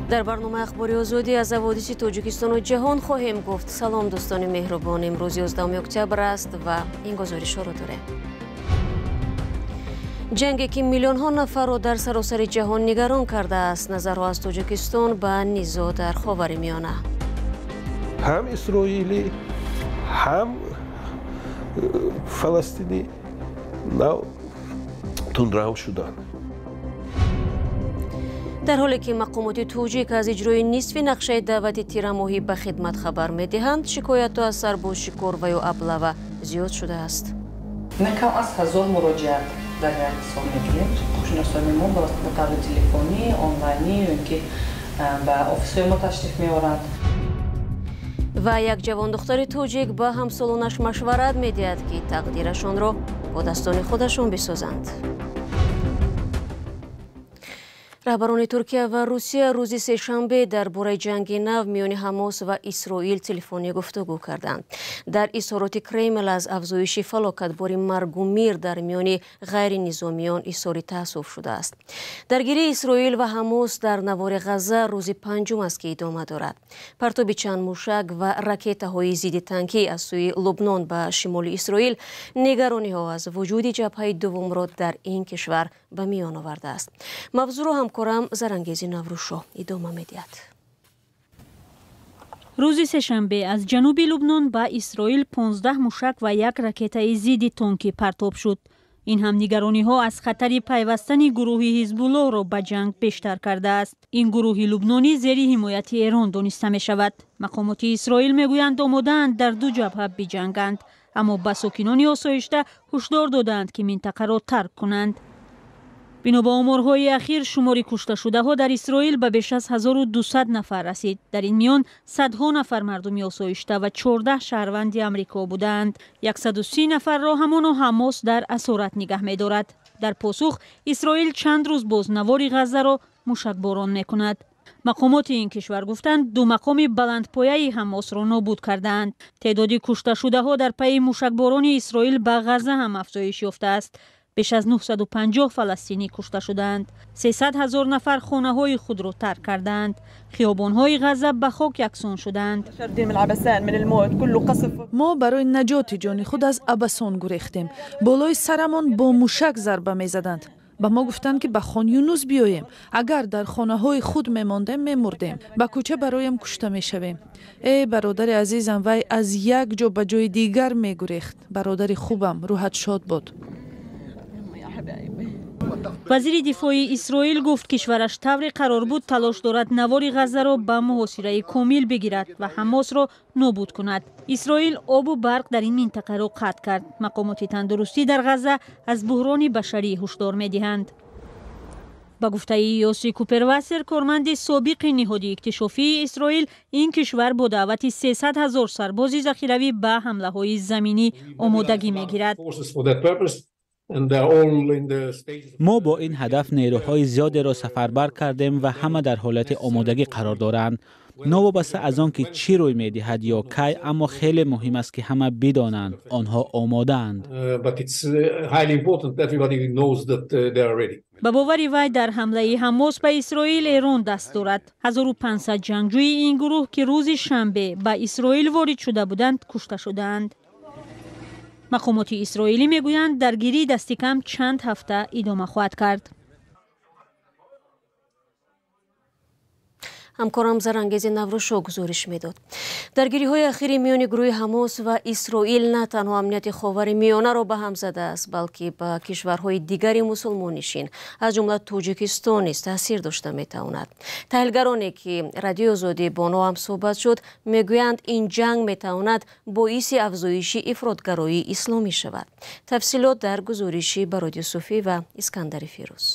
Дар барномаи Ахбори Озодӣ аз ҳаводиси Тоҷикистону ҷаҳон хоҳем гуфт. Салом, дӯстони меҳрубон. Имрӯз 11 октябр аст ва ин гузоришҳоро дорем. Ҷанге ки миллионҳо нафарро дар саросари ҷаҳон нигарон кардааст, назарҳо аз Тоҷикистон ба низоъ дар Ховари Миёна. Ҳам исроилӣ, ҳам фаластинӣ нав тундрав шуданд. Дар ҳоле ки мақомоти тоҷик аз иҷрои нисфи нақшаи даъвати тирамоҳӣ ба хидмат хабар медиҳанд, шикоятҳо аз сарбозшикор ва ё аблава зиёд шудааст. На кам аз 1000 муроҷиат дар як сол мегирем. Ҳуқуқшиносони мо ба таври телефонӣ, онлайнӣ ё ин ки ба офисҳои мо ташриф меоранд. Ва як ҷавондухтари тоҷик ба ҳамсолонаш машварат медиҳад, ки тақдирашонро бо дастони худашон бисозанд. Раҳбарони Туркия ва Русия рӯзи сешанбе дар бораи ҷанги нав миёни Ҳамос ва Исроил телефонӣ гуфтугӯ карданд. Дар изҳороти Кремл аз афзоиши фалокатбори маргу мир дар миёни ғайринизомиён изҳори таассуф шудааст. Даргирии Исроил ва Ҳамос дар навори Ғазза рӯзи панҷум аст, ки идома дорад. Партоби чанд мушак ва ракетаҳои зидди танкӣ аз сӯи Лубнон ба шимоли Исроил нигарониҳо аз вуҷуди ҷабҳаи дуввумро дар ин кишвар ба миён овардааст. Мавзӯъро ҳамкорам Зарангези Наврӯзшоҳ идома медиҳад. Рӯзи сешанбе аз ҷануби Лубнон ба Исроил 15 мушак ва як ракетаи зидди тонкӣ партоб шуд. Ин ҳам нигарониҳо аз хатари пайвастани гурӯҳи Ҳизбуллоҳро ба ҷанг бештар кардааст. Ин гурӯҳи лубнонӣ зери ҳимояти Эрон дониста мешавад. Мақомоти Исроил мегӯянд, омодаанд дар ду ҷабҳа биҷанганд, аммо ба сокинони осоишта ҳушдор додаанд, ки минтақаро тарк кунанд. Бино ба оморҳои ахир, шумори кушташудаҳо дар Исроил ба беш аз 1200 нафар расид. Дар ин миён садҳо нафар мардуми осоишта ва 14 шаҳрванди Амрико будаанд. 130 нафарро ҳамоно Ҳамос дар асорат нигаҳ медорад. Дар посух Исроил чанд рӯз боз навори Ғаззаро мушакборон мекунад. Мақомоти ин кишвар гуфтанд, ду мақоми баландпояи Ҳамосро нобуд кардаанд. Теъдоди кушташудаҳо дар пайи мушакборони Исроил ба Ғазза ҳам афзоиш ёфтааст. Беш аз 950 фаластинӣ кушта шудаанд. 300 ҳазор нафар хонаҳои худро тарк кардаанд. Хиёбонҳои Ғазза ба хок яксон шудаанд. Мо барои наҷоти ҷони худ аз Абасон гурехтем. Болои сарамон бо мушак зарба мезаданд. Ба мо гуфтанд, ки ба Хон Юнус биёем. Агар дар хонаҳои худ мемондем, мемурдем. Ба кӯча бароям кушта мешавем. Эй бародари азизам, вай аз як ҷо ба ҷои дигар мегурехт. Бародари хубам, рӯҳат шод буд. Вазири дифои Исроил гуфт, кишвараш тавре қарор буд талош дорад навори Ғаззаро ба муҳосираи комил бигирад ва Ҳамосро нобуд кунад. Исроил обу барқ дар ин минтақаро қатъ кард. Мақомоти тандурустӣ дар Ғазза аз буҳрони башарӣ ҳушдор медиҳанд. Ба гуфтаи Ёси Купервасер, корманди собиқи ниҳоди иктишофии Исроил, ин кишвар бо даъвати 300 ҳазор сарбози захиравӣ ба ҳамлаҳои заминӣ омодагӣ мегирад. Мо бо ин ҳадаф нерӯҳои зиёдеро сафарбар кардем ва ҳама дар ҳолати омодагӣ қарор доранд. Новобаста аз он ки чӣ рӯй медиҳад ё кай, аммо хеле муҳим аст, ки ҳама бидонанд онҳо омодаанд. Ба бовари вай, дар ҳамлаи Ҳамос ба Исроил Эрон даст дорад. 1500 ҷангҷӯи ин гурӯҳ, ки рӯзи шанбе ба Исроил ворид шуда буданд, кушта шудаанд. Мақомоти исроилӣ мегӯянд, даргирӣ дасти кам чанд ҳафта идома хоҳад кард. Ҳамкорам Зарангези Наврӯзшоҳ гузориш медод. Даргириҳои ахири миёни гурӯҳи Ҳамос ва Исроил на танҳо амнияти Ховари Миёнаро ба ҳам задааст, балки ба кишварҳои дигари мусулмоннишин, аз ҷумла Тоҷикистон низ таъсир дошта метавонад. Таҳлилгароне, ки Радиои Озодӣ бо онҳо ҳам суҳбат шуд, мегӯянд, ин ҷанг метавонад боиси афзоиши ифротгароии исломӣ шавад. Тафсилот дар гузориши Барод Юсуфӣ ва Искандари Фирӯз.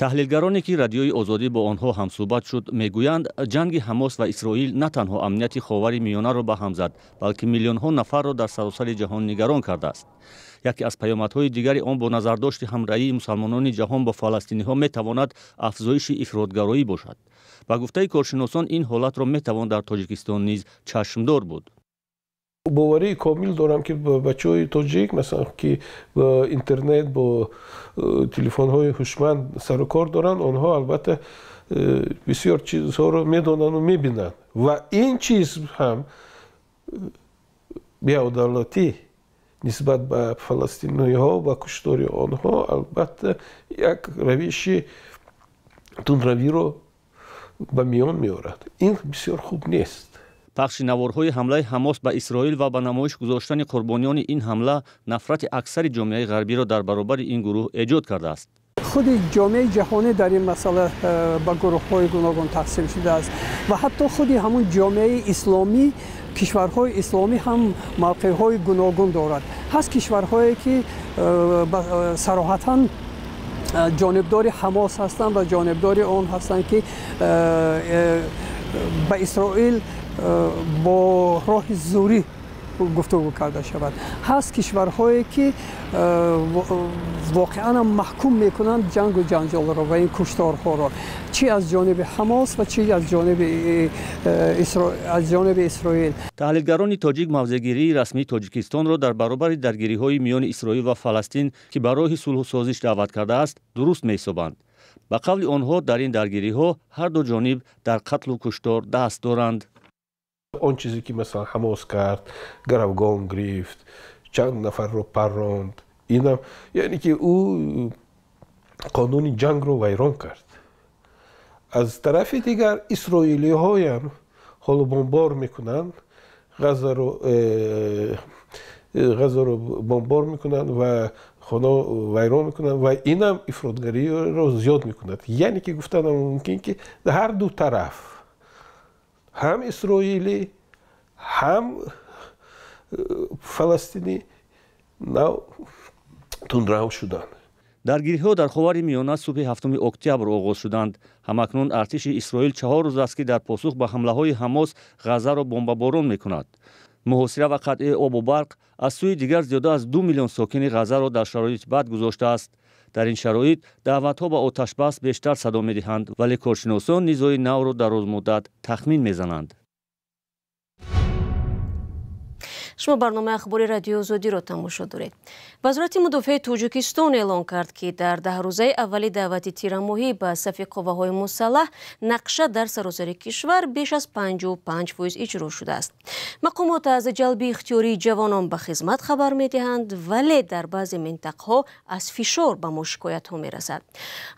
Таҳлилгароне, ки Радиои Озодӣ бо онҳо ҳамсӯҳбат шуд, мегӯянд, ҷанги Ҳамос ва Исроил на танҳо амнияти Ховари Миёнаро ба ҳам зад, балки миллионҳо нафарро дар саросари ҷаҳон нигарон кардааст. Яке аз паёмадҳои дигари он бо назардошти ҳамраҳии мусалмонони ҷаҳон бо фаластиниҳо метавонад афзоиши ифротгароӣ бошад. Ба гуфтаи коршиносон, ин ҳолатро метавон дар Тоҷикистон низ чашмдор буд. Боварии комил дорам, ки бачаҳои тоҷик, масалан, ки бо интернет, бо телефонҳои ҳушманд сару кор доранд, онҳо албатта бисёр чизҳоро медонанду мебинанд ва ин чиз ҳам беадолатӣ нисбат ба фаластиниҳо ва куштори онҳо албатта як равиши тундравиро ба миён меорад. Ин бисёр хуб нест. Пахши наворҳои ҳамлаи Ҳамос ба Исроил ва ба намоиш гузоштани қурбониёни ин ҳамла нафрати аксари ҷомеаи ғарбиро дар баробари ин гурӯҳ эҷод кардааст. Худи ҷомеаи ҷаҳонӣ дар ин масъала ба гурӯҳҳои гуногун тақсим шудааст ва ҳатто худи ҳамун ҷомеаи исломӣ, кишварҳои исломӣ ҳам мавқеъҳои гуногун дорад. Ҳаст кишварҳое, ки сароҳатан ҷонибдори Ҳамос ҳастанд ва ҷонибдори он ҳастанд, ки ба Исроил бо роҳи зӯрӣ гуфтугӯ карда шавад. Ҳаст кишварҳое, ки воқеан маҳкум мекунанд ҷангу ҷанҷолро ва ин кушторҳоро, чӣ аз ҷониби Ҳамос ва чӣ аз ҷониби Исроил. Таҳлилгарони тоҷик мавзеъгирии расмии Тоҷикистонро дар баробари даргириҳои миёни Исроил ва Фаластин, ки ба роҳи сулҳу созиш даъват кардааст, дуруст меҳисобанд. Ба қавли онҳо, дар ин даргириҳо ҳар ду ҷониб дар қатлу куштор даст доранд. Он чизе, ки масалан Ҳамос кард, гаравгон гирифт, чанд нафарро парронд, инам яъне ки ӯ қонуни ҷангро вайрон кард. Аз тарафи дигар, исроилиҳоям ҳоло бомбор мекунанд Ғазаро, бомбор мекунанд ва хона вайрон мекунанд ва инам ифротгариро зиёд мекунад. Яъне ки гуфтанам мумкин, ки ҳар ду тараф, ҳам исроилӣ, ҳам фаластинӣ, нав тундрав шуданд. Даргириҳо дар Ховари Миёна субҳи 7 октябр оғоз шуданд. Ҳамакнун артиши Исроил 4 рӯз аст, ки дар посух ба ҳамлаҳои Ҳамос Ғазаро бомбаборон мекунад. Муҳосира ва қатъи обу барқ аз сӯи дигар зиёда аз 2 миллион сокини Ғазаро дар шароити бад гузоштааст. Дар ин шароит даъватҳо ба оташбас бештар садо медиҳанд, вале коршиносон низои навро дарозмуддат тахмин мезананд. Шумо барномаи ахбори Радиои Озодиро тамошо доред. Вазорати мудофиаи Тоҷикистон эълон кард, ки дар 10 рӯзаи аввали даъвати тирамоҳӣ ба сафи қувваҳои мусаллаҳ нақша дар саросари кишвар беш аз 55% иҷро шудааст. Мақомот аз ҷалби ихтиёрии ҷавонон ба хизмат хабар медиҳанд, вале дар баъзе минтақаҳо аз фишор ба мо шикоятҳо мерасад.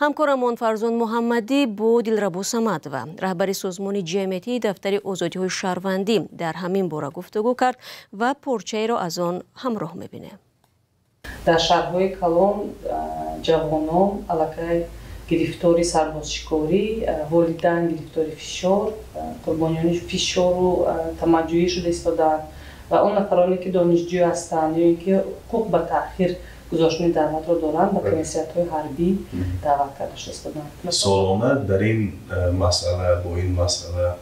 Ҳамкорамон Фарзон Муҳаммадӣ бо Дилрабо Самадова, раҳбари созмони ҷамъиятии Дафтари озодиҳои шаҳрвандӣ, дар ҳамин бора гуфтугӯ кард ва порчаеро аз он ҳамроҳ мебинем. Дар шаҳрҳои калон ҷавонон аллакай гирифтори сарбозшикорӣ, волидайн гирифтори фишор, қурбониёни фишору тамаъҷӯӣ шуда истодаанд ва он нафароне, ки донишҷӯ ҳастанд ё ин ки ҳуқуқ ба таъхир гузоштани даъватро доранд, ба комиссиятҳои ҳарбӣ даъват карда шуда истодаанд. Солона дар ин масъала, бо ин масъала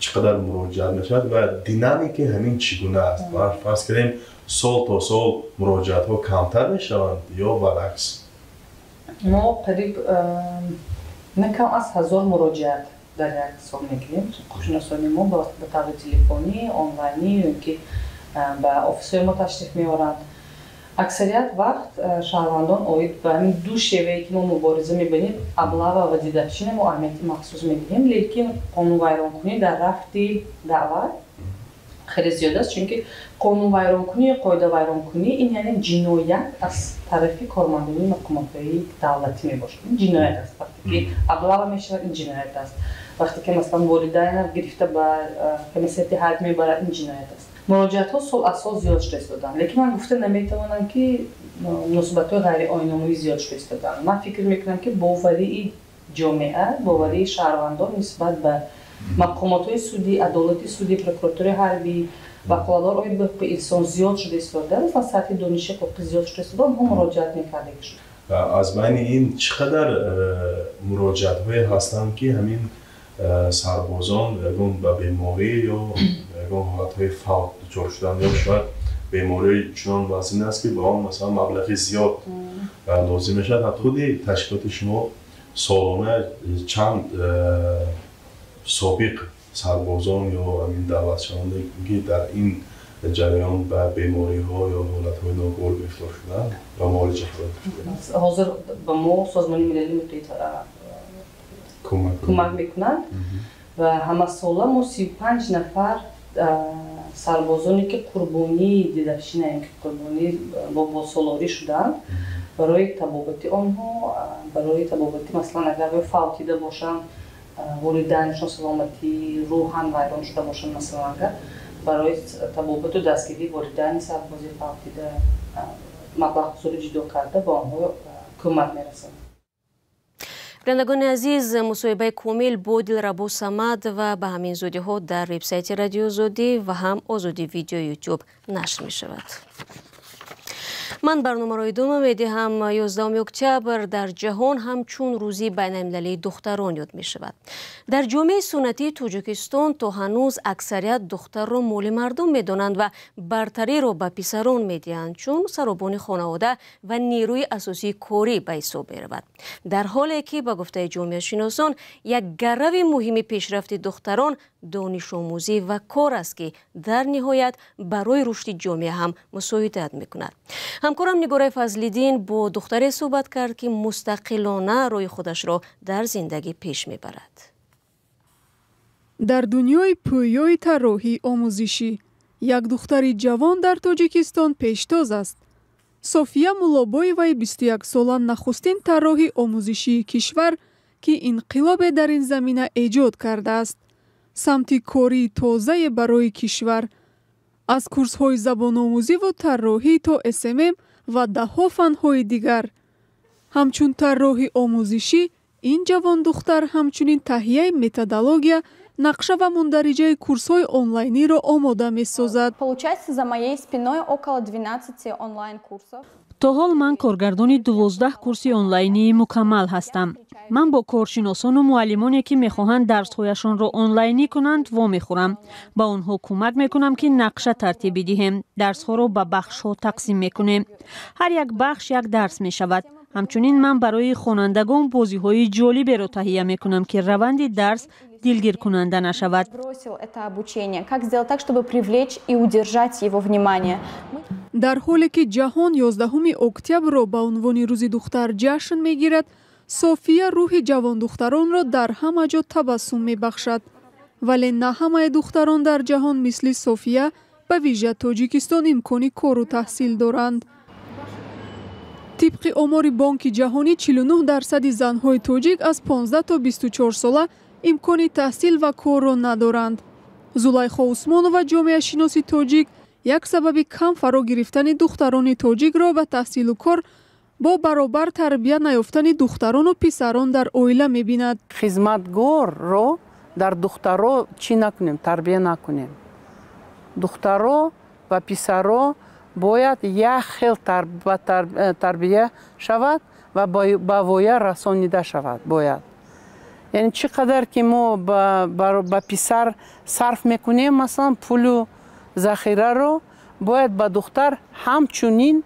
чӣ қадар муроҷиат мешавад ва динамики ҳамин чӣ гуна аст? Фарз кардем, сол то сол муроҷиатҳо камтар мешаванд ё баръакс? Мо қариб на кам аз 1000 муроҷиат дар як сол мегирем. Ҳуқуқшиносони мо ба таври телефонӣ, онлайнӣ ё ин ки ба офисҳои мо ташриф меоранд. Аксарият вақт шаҳрвандон оид ба ҳамин ду шевае, ки мо мубориза мебарем, облава ва дедовщина, мо аҳамияти махсус медиҳем, лекин қонунвайронкунӣ дар рафти даъват хеле зиёд аст, чунки қонунвайронкунӣ ё қоидавайронкунӣ ин яъне ҷиноят аз тарафи кормандони мақомотҳои давлатӣ мебошад. Ин ҷиноят аст. Вақте ки облава мешавад, ин ҷиноят аст. Вақте ки, масалан, волидайна гирифта ба комиссияти ҳарб мебарад, ин ҷиноят аст. Муроҷиатҳо сол аз сол зиёд шуда истодаанд, лекин ман гуфта наметавонам, ки муносибатҳои ғайриоиномавӣ зиёд шуда истодаанд. Ман фикр мекунам, ки боварии ҷомеа, боварии шаҳрвандон нисбат ба мақомотҳои суди, адолати суди, прокуратураи ҳарбӣ, ваколатдор оид ба ҳуқуқи инсон зиёд шуда истода, масалан, сатҳи дониши ҳуқуқӣ зиёд шуда истода, онҳо муроҷиат мекардагӣ шуд. Аз байни ин чӣ қадар муроҷиатҳое ҳастанд, ки ҳамин сарбозон ягон ба беморӣ ё ягон ҳолатҳои фавт дучор шуданд ё шояд бемории чунон вазин аст, ки ба он, масалан, маблағи зиёд лозим мешавад? Худи ташкилоти шумо солона чанд собиқ сарбозон ё ҳамин даъватшаванде, ки дар ин ҷараён ба бемориҳо ё ҳолатҳои ногувор гирифтор шуданд ва муолиҷа хоҳад шуд. Ҳозир ба мо Созмони Милали Муттаҳид кӯмак мекунад ва ҳамасола мо 35 нафар сарбозоне ки қурбонии дедовщина, ки қурбонии бобосолорӣ шуданд, барои табобати онҳо, барои табобати, масалан, агар фавтида бошанд, волидайнашон саломатӣ рӯҳан вайрон шуда бошанд, масалан, агар барои табобату дастгирии волидайни сарбози фавтида маблағгузорӣ ҷудо карда ба онҳо кӯмак мерасонад. Бинандагони азиз, мусоҳибаи комил бо Дилрабо Самадова ба ҳамин зудиҳо дар вебсайти Радиои Озодӣ ва ҳам Озодӣ Видео Ютуб нашр мешавад. Ман барномаро идома медиҳам. 11 октябр дар ҷаҳон ҳамчун рӯзи байналмилалии духтарон ёд мешавад. Дар ҷомеаи суннатии Тоҷикистон то ҳанӯз аксарият духтарро моли мардум медонанд ва бартариро ба писарон медиҳанд, чун саробони хонавода ва нерӯи асосии корӣ ба ҳисоб меравад. Дар ҳоле ки ба гуфтаи ҷомеашиносон як гарави муҳими пешрафти духтарон донишомӯзӣ ва кор аст, ки дар ниҳоят барои рушди ҷомеа ҳам мусоидат мекунад. Ҳамкорам Нигораи Фазлиддин бо духтаре суҳбат кард, ки мустақилона роҳи худашро дар зиндагӣ пеш мебарад. Дар дунёи пӯёи тарроҳии омӯзишӣ як духтари ҷавон дар Тоҷикистон пештоз аст. София Муллобоеваи 21-сола нахустин тарроҳи омӯзишии кишвар, ки инқилобе дар ин замина эҷод кардааст. Самти кории тозае барои кишвар, аз курсҳои забономӯзиву тарроҳӣ то СММ ва даҳҳо фанҳои дигар. Ҳамчун тарроҳи омӯзишӣ ин ҷавондухтар ҳамчунин таҳияи методология, нақша ва мундариҷаи курсҳои онлайниро омода месозад. Получается, за моей спиной около 12 онлайн-курсов. То ҳол ман коргардони 12 курси онлайнии мукаммал ҳастам. Ман бо коршиносону муаллимоне, ки мехоҳанд дарсҳояшонро онлайнӣ кунанд, вомехӯрам. Ба онҳо кӯмак мекунам, ки нақша тартиб бидиҳем. Дарсҳоро ба бахшҳо тақсим мекунем. Ҳар як бахш як дарс мешавад. Ҳамчунин ман барои хонандагон бозиҳои ҷолиберо таҳия мекунам, ки раванди дарс дилгиркунанда нашавад. Бросил это обучение. Как сделать так, чтобы привлечь и удержать его внимание? Дар ҳоле ки ҷаҳон 11 октябрро ба унвони рӯзи духтар ҷашн мегирад, София рӯҳи ҷавондухтаронро дар ҳама ҷо табассум мебахшад. Вале на ҳамаи духтарон дар ҷаҳон мисли София, ба вижа Тоҷикистон, имкони кору таҳсил доранд. Тибқи омори Бонки Ҷаҳонӣ, 49 дарсади занҳои тоҷик аз 15 то 24 сола имкони таҳсил ва корро надоранд. Зулайхо Усмонова, ҷомеашиноси тоҷик, як сабаби кам фаро гирифтани духтарони тоҷикро ба таҳсилу кор бо баробар тарбия наёфтани духтарону писарон дар оила мебинад. Хизматгорро дар духтаро чӣ накунем, тарбия накунем. Духтаро ва писаро бояд як хел тарбия шавад ва ба воя расонида шавад бояд. Яъне чӣ қадар ки мо ба писар сарф мекунем, масалан, пулу захираро, бояд ба духтар ҳамчунин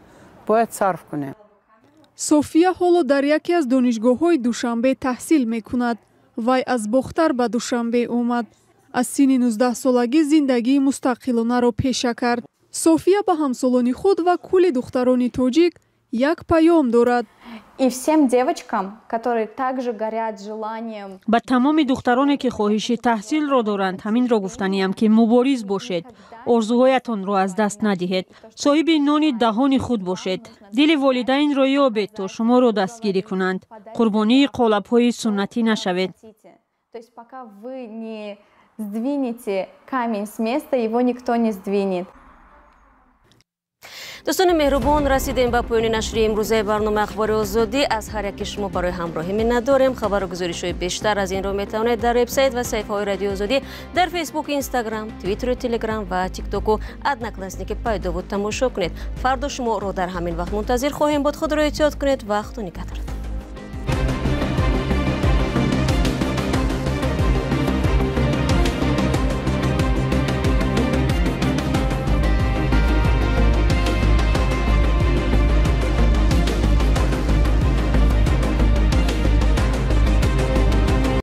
бояд сарф кунем. София ҳоло дар яке аз донишгоҳҳои Душанбе таҳсил мекунад. Вай аз Бохтар ба Душанбе омад. Аз синни 19-солагӣ зиндагии мустақилонаро пеша кард. София ба ҳамсолони худ ва кулли духтарони тоҷик як паём дорад. И всем девочкам, которые также горят желанием. Ба тамоми духтароне, ки хоҳиши таҳсилро доранд, ҳаминро гуфтаниям, ки мубориз бошед, орзуҳоятонро аз даст надиҳед, соҳиби нони даҳони худ бошед, дили волидайнро ёбед, то шуморо дастгирӣ кунанд, қурбонии қолабҳои суннатӣ нашавед. То есть пока вы не сдвинете камень с места, его никто не сдвинет. Дӯстони меҳрубон, расидем ба поёни нашри имрӯзаи барномаи Ахбори Озодӣ. Аз ҳар яки шумо барои ҳамроҳӣ миннатдорем. Хабару гузоришҳои бештар аз инро метавонед дар вебсайт ва саҳифаҳои Радиои Озодӣ дар Фейсбук, Инстаграм, Твиттеру, Телеграм ва Тиктоку Одноклассники пайдову тамошо кунед. Фардо шуморо дар ҳамин вақт мунтазир хоҳем буд. Худро эҳтиёт кунед ва Худо нигаҳдорад.